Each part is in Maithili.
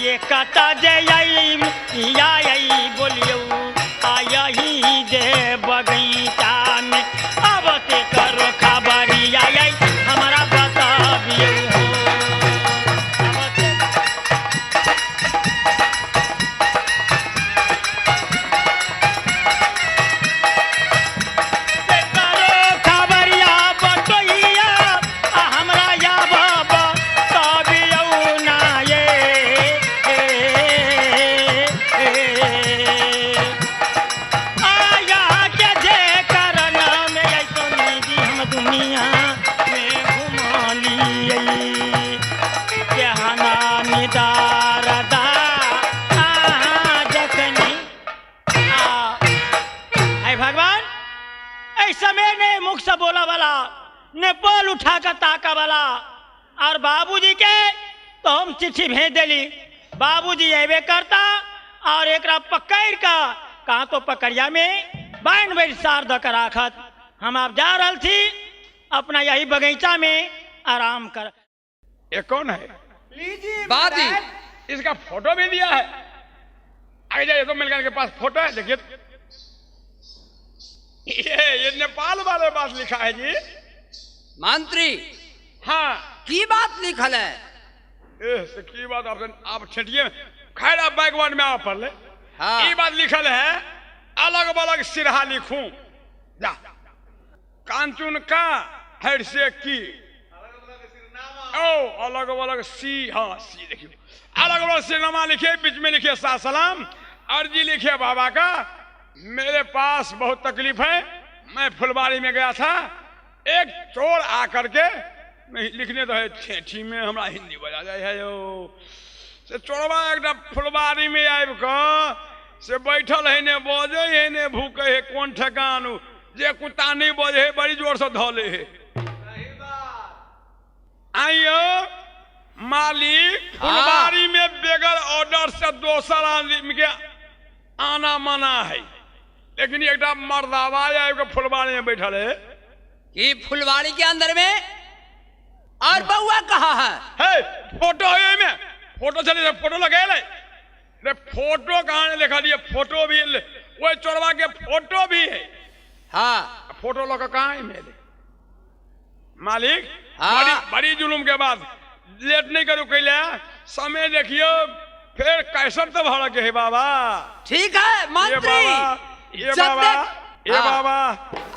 ये कता जे आई आई बोलियो आयही जे बगीचा में अब ते करो खबरी आई हमरा बताबियो हो अब ते करो खबरिया बटोहिया आ हमरा या बाबा तबियौ ना ये आया के जे करन में आई सोनी जी हम दुनिया में घुमा लियै केहना निदारदा आ जखनी आ हे भगवान, ऐ समय ने मुख से बोला वाला ने बोल उठा कर ताका वाला और बाबूजी के तो हम चिट्ठी भेज देली। बाबूजी अबे करता और एक पकड़ का कहाँ तो पकड़िया में बाइन बैठ सार ध कर राखत। हम आप जा रहा थी अपना यही बगीचा में आराम कर। ये कौन है? लीजिए बादी। महाराज। इसका फोटो भी दिया है। आगे जाइए तो मिलकर के पास फोटो है, देखिए। ये नेपाल वाले बात लिखा है जी। मंत्री। हाँ। की बात लिखल है? ए, से की बात आपसे आप छटिए, खैर आप बैकवर्ड में आप पढ़ ले। हाँ। ये बात लिखल है, अलग अलग सिरहा लिखूं जा कांचुन का हर से की ओ अलग अलग सी, हाँ सी देखिए, अलग अलग सिरनामा लिखे, बीच में लिखे सा सलाम, अर्जी लिखे बाबा का, मेरे पास बहुत तकलीफ है, मैं फुलवारी में गया था, एक चोर आकर के नहीं लिखने तो है ठेठी में, हमरा हिंदी बजा जाए है यो से चोरवा एक फुलवारी में आबि कऽ से बैठल है, ने बजै है ने भूकै है, कोन ठेकान उ, जे कुत्ता नहीं बजै है बड़ी जोर से धऽ लै है। आइयो मालिक, फुलवारी में बगैर ऑर्डर से दोसर आदमी के आना मना है, लेकिन एकटा मर्दावा आबि कऽ फुलवारी में बैठल है। की फुलवाड़ी के अंदर में? और बउआ कहाँ है? है फोटो है एहिमे, फोटो चले फोटो लगेल है रे, फोटो कहाँ नहीं लिखल ये, फोटो भी ओहि चोरवा के फोटो भी है। हाँ। फोटो लऽ कऽ कहाँ एहिमे एलै मालिक? हाँ। बड़ी बड़ी जुलूम के बाद लेट नहीं करू, कैले समय देखियो, फिर कैसन तो भर के है बाबा। ठीक है ये मंत्री। बाबा, ये जब बाबा, तक- ये हाँ। बाबा,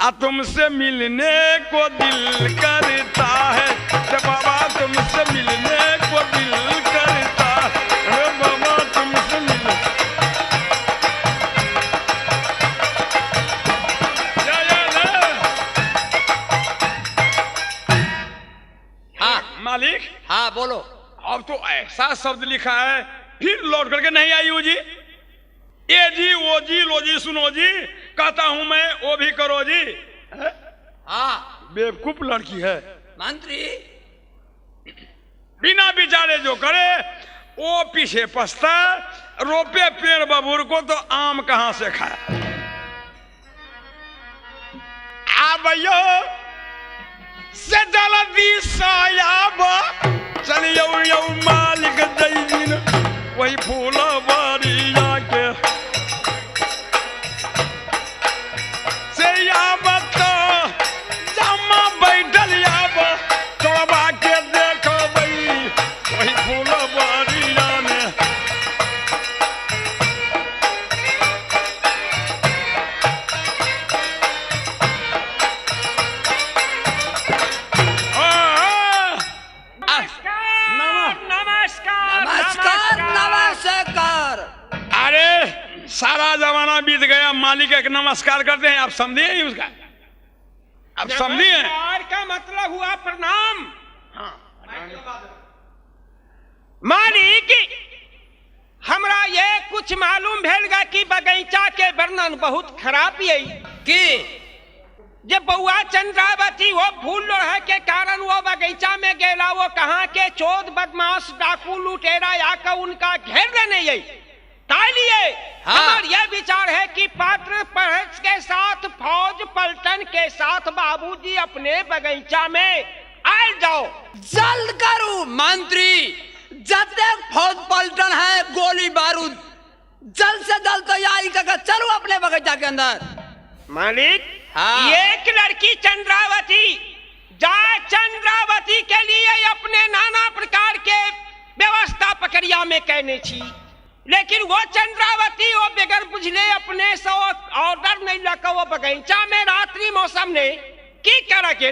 आ तुमसे मिलने को दिल करता है, ते बाबा तुमसे मिलने को दिल करता है, अरे बाबा तुमसे मिल जा, जा, जा। हाँ। मालिक। हाँ बोलो। अब तो ऐसा शब्द लिखा है, फिर लौट करके नहीं आई हो जी, ए जी ओ जी लो जी सुनो जी, कहता हूं मैं वो भी करो जी। हाँ। बेवकूफ लड़की है। मंत्री। बिना विचारे जो करे वो पीछे पछता, रोपे पेड़ बबूर को तो आम कहां से खाए। आबयो से जल्दी से आब, चलियो यो मालिक जय वही फूलबारिया के से आब तो जमा बैठल आब चोरबा के देखबै वही फूलबारिया में। आ, आ, नमस्कार। नमस्कार नमस्कार। अरे सारा जमाना बीत गया, मालिक एक नमस्कार करते हैं, आप समझिए ही उसका, आप समझिए। नमस्कार का मतलब हुआ प्रणाम। हाँ। मालिक, हमरा ये कुछ मालूम भेल गा कि बगीचा के वर्णन बहुत खराब ये की जे बउआ चंद्रावती वो फूल लोढ़े के कारण वो बगीचा में गेला, वो कहाँ के चोद बदमाश डाकू लुटेरा आकर उनका घेर लेने यही तालिए। हाँ। हमार यह विचार है कि पात्र परहेज के साथ फौज पलटन के साथ बाबूजी अपने बगीचा में आए जाओ। जल्द करू मंत्री, जतेक फौज पलटन है गोली बारूद जल्द से जल्द तैयारी करके चलो अपने बगीचा के अंदर। मालिक, हाँ। एक लड़की चंद्रावती जा चंद्रावती के लिए अपने नाना प्रकार के व्यवस्था प्रक्रिया में कहने छी, लेकिन वो चंद्रावती वो बगैर बुझले अपने से ऑर्डर नहीं लगा वो बगीचा में रात्रि मौसम ने की कर के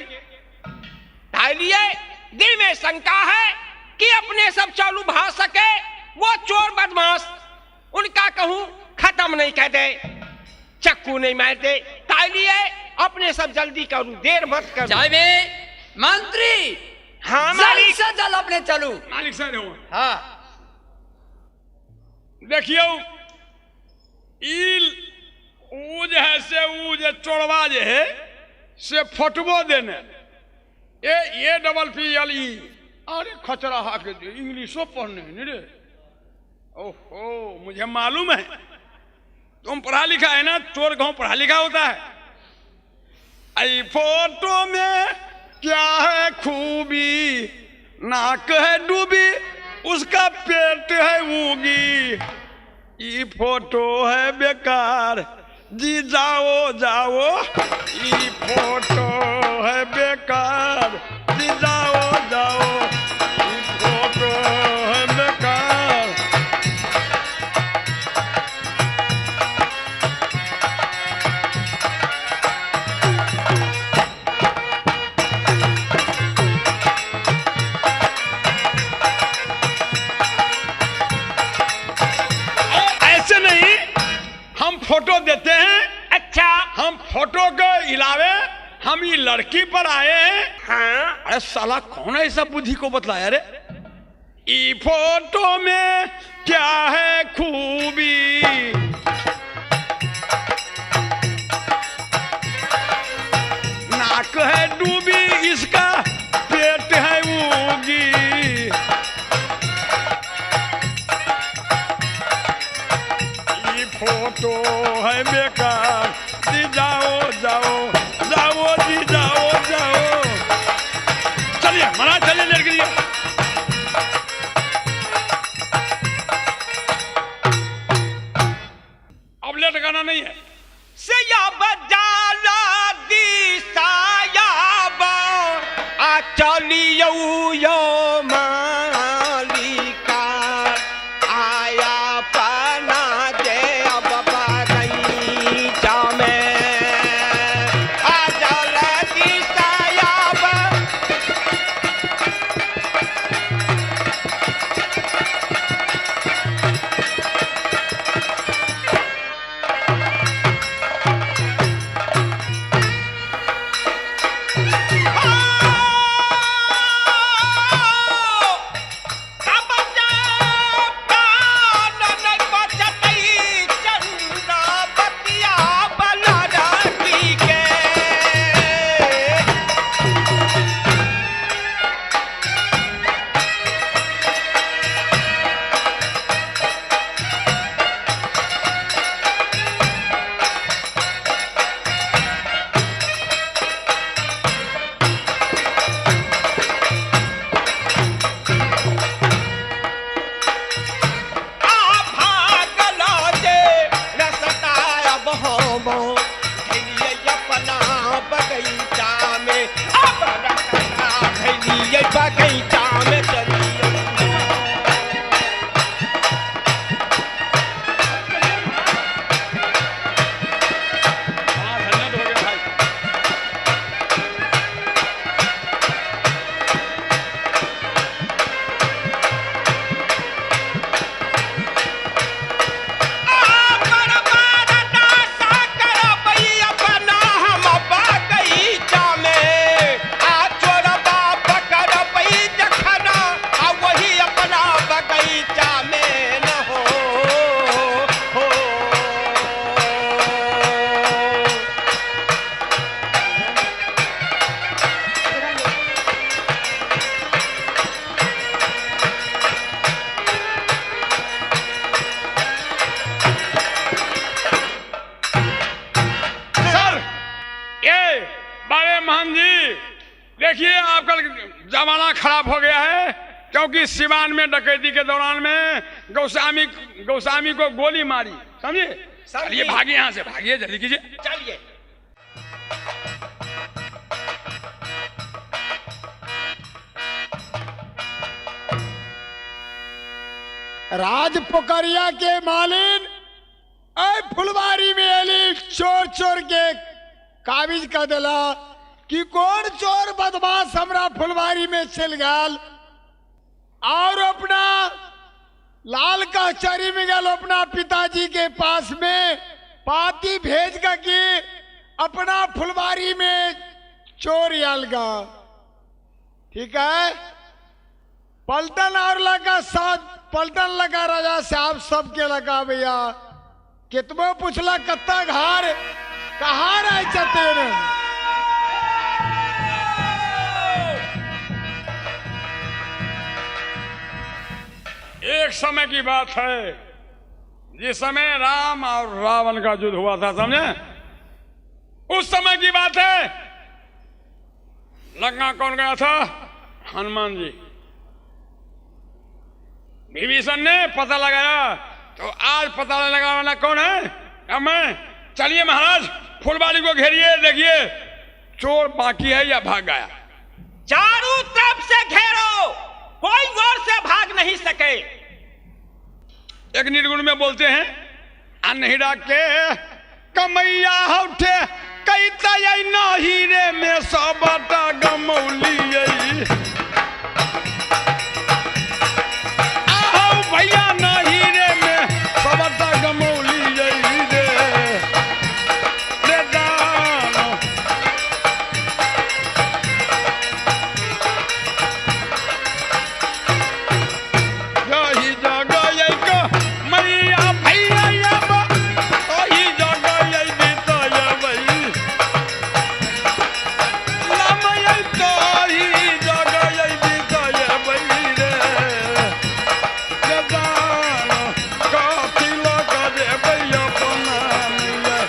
लिए दिल में शंका है कि अपने सब चालू भा सके वो चोर बदमाश उनका कहूं खत्म नहीं कर दे, चक्कू नहीं मार दे, तालिए अपने सब जल्दी करू, देर मत करो। जाए मंत्री। हाँ जल्द मालिक। से जल्द अपने चलू। मालिक साहब हो। हाँ देखियो ई ऊ जे है से ऊ जे चोरवा जे है से फोटबो देने A A double P L E. अरे खचरा हा के इंग्लिशो पढ़ने है रे। ओहो मुझे मालूम है तुम पढ़ा लिखा है ना, चोर गाँव पढ़ा लिखा होता है। आई फोटो में क्या है खूबी, नाक है डूबी उसका पेट है उगी, ई फोटो है बेकार जी जाओ जाओ, ई फोटो है बेकार जी जाओ जाओ, ई फोटो है बेकार। ऐसे नहीं हम फोटो देते हैं। अच्छा हम फोटो के अलावे हम ये लड़की पर आए हैं। हाँ अरे साला कौन ऐसा बुद्धि को बतलाया रे। ई फोटो में क्या है खूबी, नाक है डूबी इसका पेट है उगी, ई फोटो है बेकार जी जाओ जाओ जाओ जी जाओ जाओ। चलिए महाराज चलिए लड़की लिए। अब लेट गाना नहीं है। से बजाला दिसाया आ चलियो यो मालिका आया पना दे अब बगीचा में आ चल दिसाया। बगीचा में चलिए। हाँ, धन्यवाद हो गया भाई। सर ये बाबे मोहन जी देखिए आपका जमाना खराब हो गया है। क्योंकि सिवान में डकैती के दौरान में गौस्वामी गौस्वामी को गोली मारी, समझे? चलिए भागिए यहाँ से, भागिए जल्दी कीजिए। चलिए। राज पोखरिया के मालिन ऐ फुलवारी में अली चोर चोर के काबिज कर दिला कि कौन चोर बदमाश हमरा फुलवारी में चल गल और अपना लाल कचहरी में गल अपना पिताजी के पास में पाती भेज का कि अपना फुलवारी में चोर आल गा। ठीक है, पलटन और लगा साथ पलटन लगा राजा साहब सबके लगा भैया कितबो पूछला कत्ता घर कहाँ रह चतेन। एक समय की बात है, जिस समय राम और रावण का युद्ध हुआ था, समझे? उस समय की बात है। लंका कौन गया था? हनुमान जी। विभीषण ने पता लगाया, तो आज पता लगाने वाला कौन है? अब मैं। चलिए महाराज, फुलवाड़ी को घेरिए, देखिए चोर बाकी है या भाग गया। चारों तरफ से घेरो, कोई और से भाग नहीं सके। एक निर्गुण में बोलते हैं, अनहिरा के कमैया उठे कई तय नहीं रे में सबटा गमौली। आहो भैया नहीं रे में सबटा गमौली रे रे दानो। यही जगह एक मैया भैया अब ओही जगह बीतयबई लमयै तोही जगह बीतयबई रे जदान कथी लऽ कऽ जेबै अपना मैया।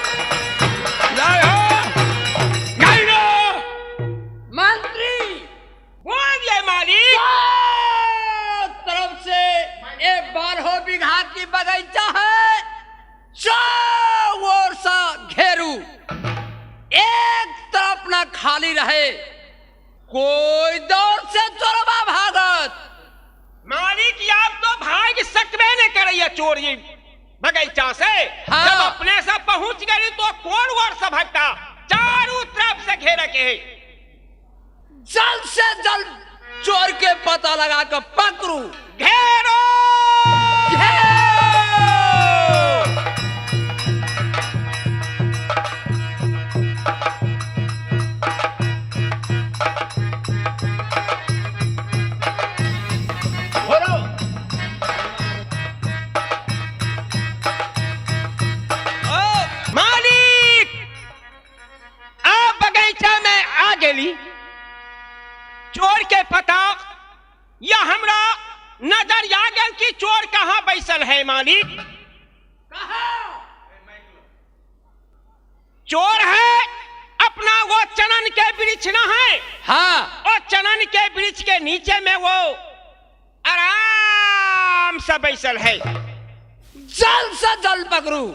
जय हो गाइरो। मंत्री बोलिए मालिक। चारों तरफ से एक 12 बीघा की बगीचा है, चारों ओर से घेरू, एक तरफ ना खाली रहे, कोई दौर से चोरबा भागत। मालिक आप तो भाग सकबे नहीं करैया चोर ये बगीचा से। हाँ। जब अपने से पहुंच गई तो कौन और से भागता, चारों तरफ से घेरा के है। जल्द से जल्द चोर के पता लगा कर पकड़ू। घेरो। घेरो। ओ मालिक, आप बगीचा में आ गेली, चोर के पता या हमरा नजर आ गेल कि चोर कहाँ बैसल है मालिक। चोर है अपना वो चनन के वृक्ष ना है। हाँ। और चनन के वृक्ष के नीचे में वो आराम से बैसल है। जल्द से जल्द पकड़ू।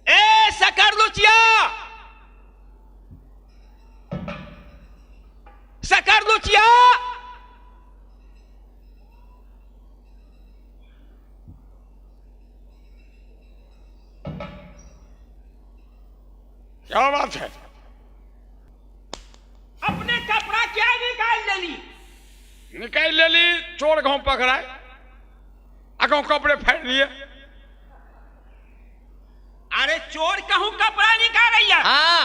ए सकर लुचिया, सकर लुचिया, क्या बात है? अपने कपड़ा क्या निकाल लेली? निकाल लेली, चोर कहूँ पकड़ाए आ कहूँ कपड़े फाड़ दिए। अरे चोर कहूँ कपड़ा निकाल रही है। हाँ।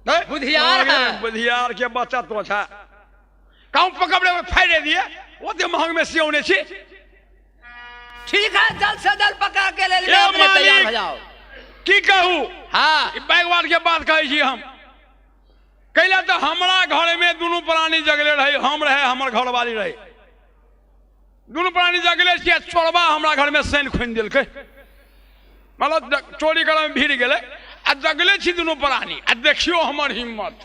नहीं? बुधियार है। बुधियार के बच्चा तो छा कहूँ कपड़े फाड़े दिए, ओते महंग में सियौने छी। ठीक है, जल्द से जल्द पकड़ के ले ए लिए, अपने तैयार मालिक। हो जाओ। की कहू, हाँ। ई बैगवार के बात कहै छी हम। कैला तऽ हमरा घर में दुनू प्राणी जगले रहे, हम रहे हमर घरवाली रहे, दुनू प्राणी जगले छियै, चोरबा हमरा घर में सैन खुनि देलकै। मतलब चोरी करऽ मे भीड़ गेलै आ जगले छी दुनू प्राणी आ देखियौ हमर हिम्मत।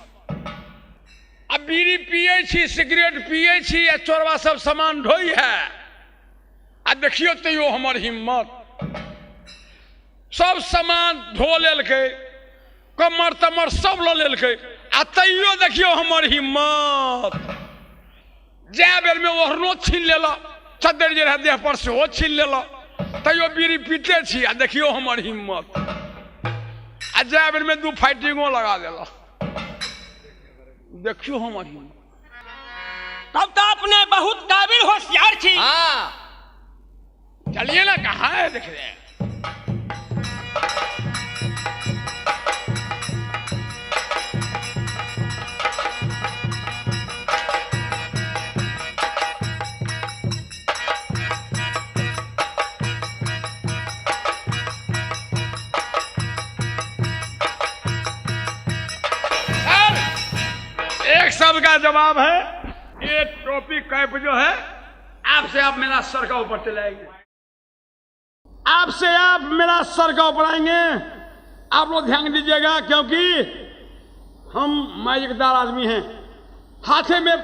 आ बीड़ी पियै छी, सिगरेट पियै छी आ चोरबा सब सामान ढोइ है आ देखियौ तैयो हमर हिम्मत। सब सामान धो लेलकै, कमर तमर सब लऽ लेलकै आ तैयो देखियौ हमर हिम्मत। जाय बेरमे ओढ़नो छीन लेलक, चद्दर जे रहै देह पर सेहो छीन लेलक, तैयो बीड़ी पीते छी आ देखियौ हमर हिम्मत। आ जाय बेरमे दू फाइटिंगो लगा देलक, देखियौ हमर हिम्मत। तब तो अपने बहुत काबिल होशियार छी। हाँ चलिए ना, कहाँ है देख रहे हैं। सर, एक शब्द का जवाब है, ये टोपी कैप जो है आपसे आप मेरा सर का ऊपर चले आएंगे, आपसे आप मेरा सर का ऊपर आएंगे। आप लोग ध्यान दीजिएगा क्योंकि हम मजेदार आदमी हैं। हाथे में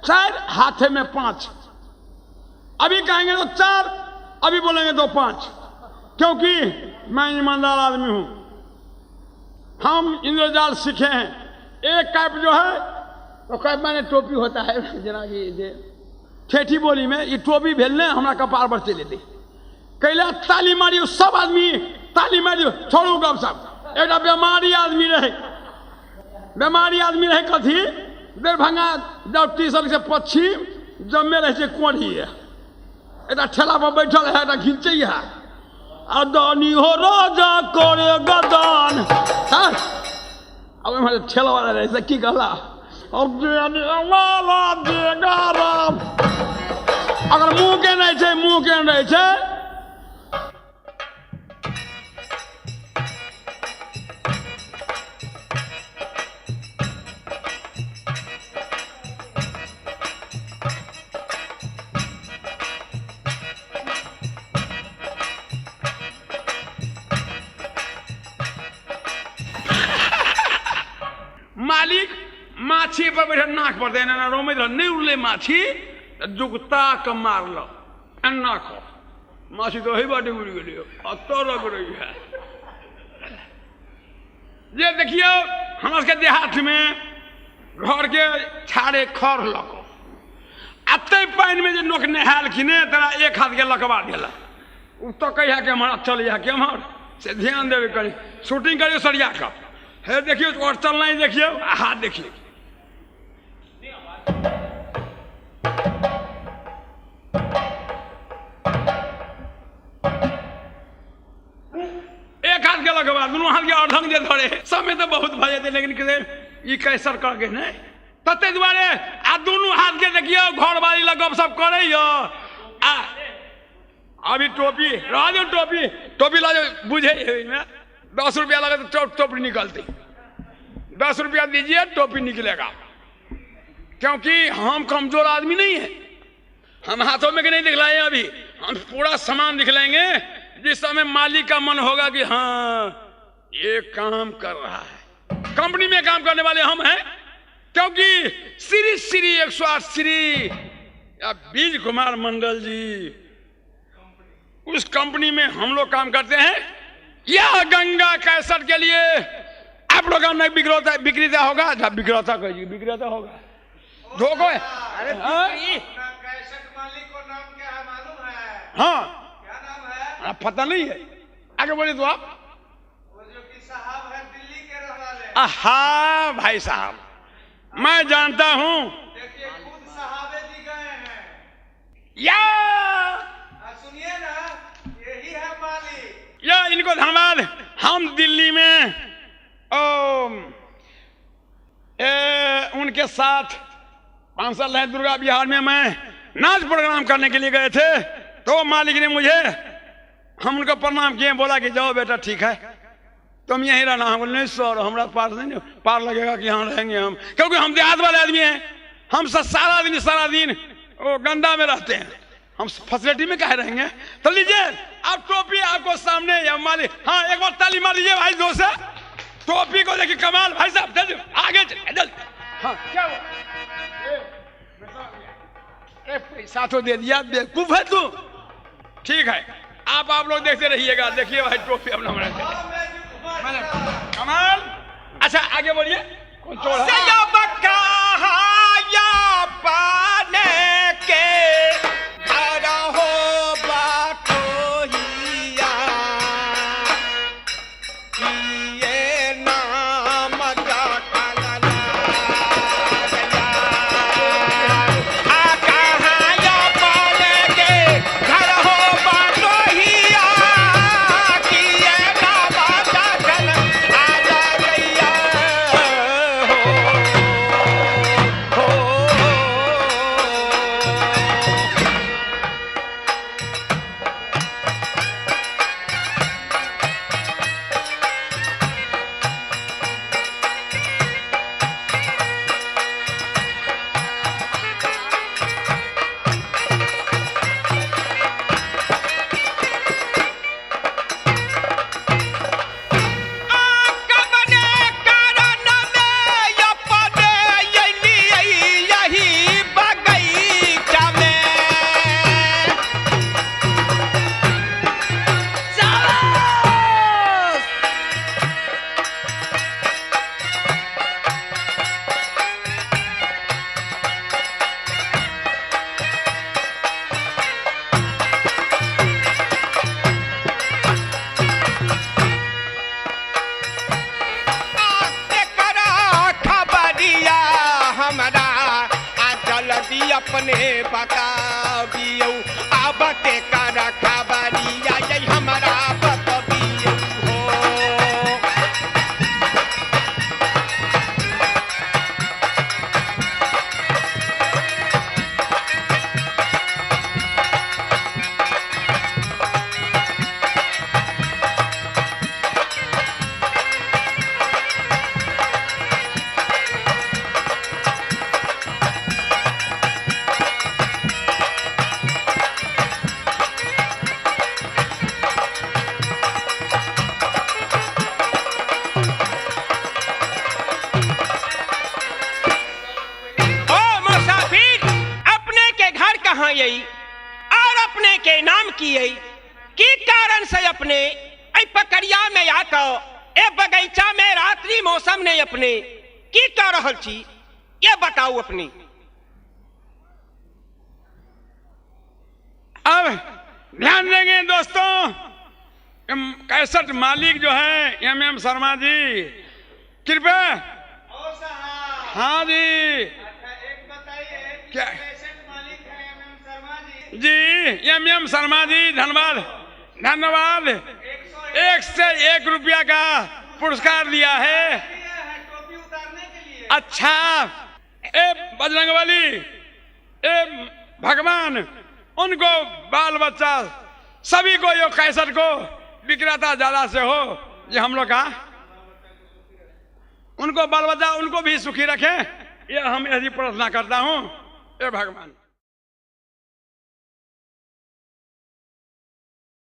4, हाथे में 5, अभी कहेंगे तो 4, अभी बोलेंगे तो 5, क्योंकि मैं ईमानदार आदमी हूं। हम इंद्रजाल सीखे हैं। एक कैप जो है तो कैप माने टोपी होता है, जना कि जे ठेठी बोली में ये टोपी भेल ने हमरा कपार पर चलि एलै। कैला ताली मारियो, सब आदमी ताली मारियो, छोड़ू गप सब। एकटा बेमारी आदमी रहे, बेमारी आदमी रहे कथी, दरभंगा जब स्टेशन से पश्चिम जमे रहे छै कोढ़ी, एकटा ठेला पर बैठल है, एकटा घिंचै है, अदानी हो राजा करे गदान। हाँ? अब एम्हर ठेला वाला रहे से की कहला, अब वाला देगा राम। अगर मुँह के नहीं छै, मुँह के नहीं छै। मालिक माछी पर बैठल नाक पर एना एना रोमैत रहल, नहि उड़लै माछी तऽ जुगता के मारलक एना कऽ, माछी तऽ ओहि बाटे उड़ि गेलै, अतऽ रगड़ै है। जे देखियौ हमरा सबके देहातमे घरके छाड़े खर लऽ कऽ आ ताहि पानिमे जे लोक नहायल कि नहि, तोरा एक हाथके लकवा देलक, ओ तकै है केम्हर चलै है केम्हर, से ध्यान देबै कनि। शूटिंग करियौ सरिया कऽ, हे देखियौ और चलनाइ देखियौ आ हाथ देखियौ। एक हाथ के लगवा, दुनू हाथ के अर्धंग जे धरे, समय तऽ बहुत भऽ जेतै, लेकिन ई कैसर करके नहि तते दुआरे। आ दुनू हाथ के देखियौ घरवाली लग गपशप करैया। आ अभी टोपी रह दो, टोपी टोपी ला बुझे ओहिमे 10 रुपया लगे तो टोपी निकलती, 10 रुपया दीजिए टोपी निकलेगा। क्योंकि हम कमजोर आदमी नहीं है, हम हाथों में के नहीं दिखलाए अभी, हम पूरा सामान दिखलाएंगे जिस समय मालिक का मन होगा कि हाँ ये काम कर रहा है। कंपनी में काम करने वाले हम हैं, क्योंकि श्री श्री 108 श्री या बीज कुमार मंडल जी, उस कंपनी में हम लोग काम करते हैं। यह गंगा कैसेट के लिए आप लोग का नहीं बिक्रेता, विक्रेता होगा, जब विक्रेता कहिए विक्रेता होगा, धोखो है। अरे हाँ? कैसेट मालिक को नाम क्या है मालूम है? हाँ क्या नाम है? हाँ, पता नहीं है, आगे बोलिए तो आप। वो जो कि साहब है दिल्ली के रहने वाले। आहा भाई साहब मैं जानता हूँ, देखिए खुद साहबे जी गए हैं। या सुनिए ना, यही है मालिक। या इनको धन्यवाद। हम दिल्ली में उनके साथ 5 साल रहे दुर्गा बिहार में, मैं नाच प्रोग्राम करने के लिए गए थे, तो मालिक ने मुझे, हम उनको प्रणाम किए, बोला कि जाओ बेटा ठीक है तुम यहीं रहना। हम बोले नहीं सर हमारा पार नहीं पार लगेगा कि यहाँ रहेंगे हम, क्योंकि हम देहात वाले आदमी हैं, हम सब सारा दिन वो गंदा में रहते हैं, हम फैसिलिटी में काहे रहेंगे। तो लीजिए अब टोपी आपको सामने है मालिक। हाँ एक बार ताली मार दीजिए भाई जोर से। टोपी को देखिए कमाल भाई साहब, जल्दी आगे चल। हाँ क्या हुआ? ए, पैसा तो दे दिया, बेवकूफ है तू। ठीक है आप लोग देखते रहिएगा। देखिए भाई टोपी अपना बनाते कमाल। अच्छा आगे बोलिए, कौन चोर है? अपने बता दियो अब ते कर खबरिया ये हमारा बतबियो हो। ओ मुसाफिर, अपने के घर कहाँ यही और अपने के नाम की यही की कारण से अपने ऐ पकड़िया में आकर ए बगीचा में रात्रि मौसम ने अपने की कर रहल छी, ये बताओ अपने। अब ध्यान देंगे दोस्तों, कैसेट मालिक जो है एम एम शर्मा जी, कृपया। हाँ जी क्या जी, एम एम शर्मा जी धन्यवाद धन्यवाद। 1 से 1 रुपया का पुरस्कार दिया है। अच्छा ए बजरंगबली, ए भगवान, उनको बाल बच्चा सभी को यो कैसेट को विक्रेता ज्यादा से हो ये हम लोग का, उनको बाल बच्चा उनको भी सुखी रखें, ये हम यही प्रार्थना करता हूँ। ए भगवान।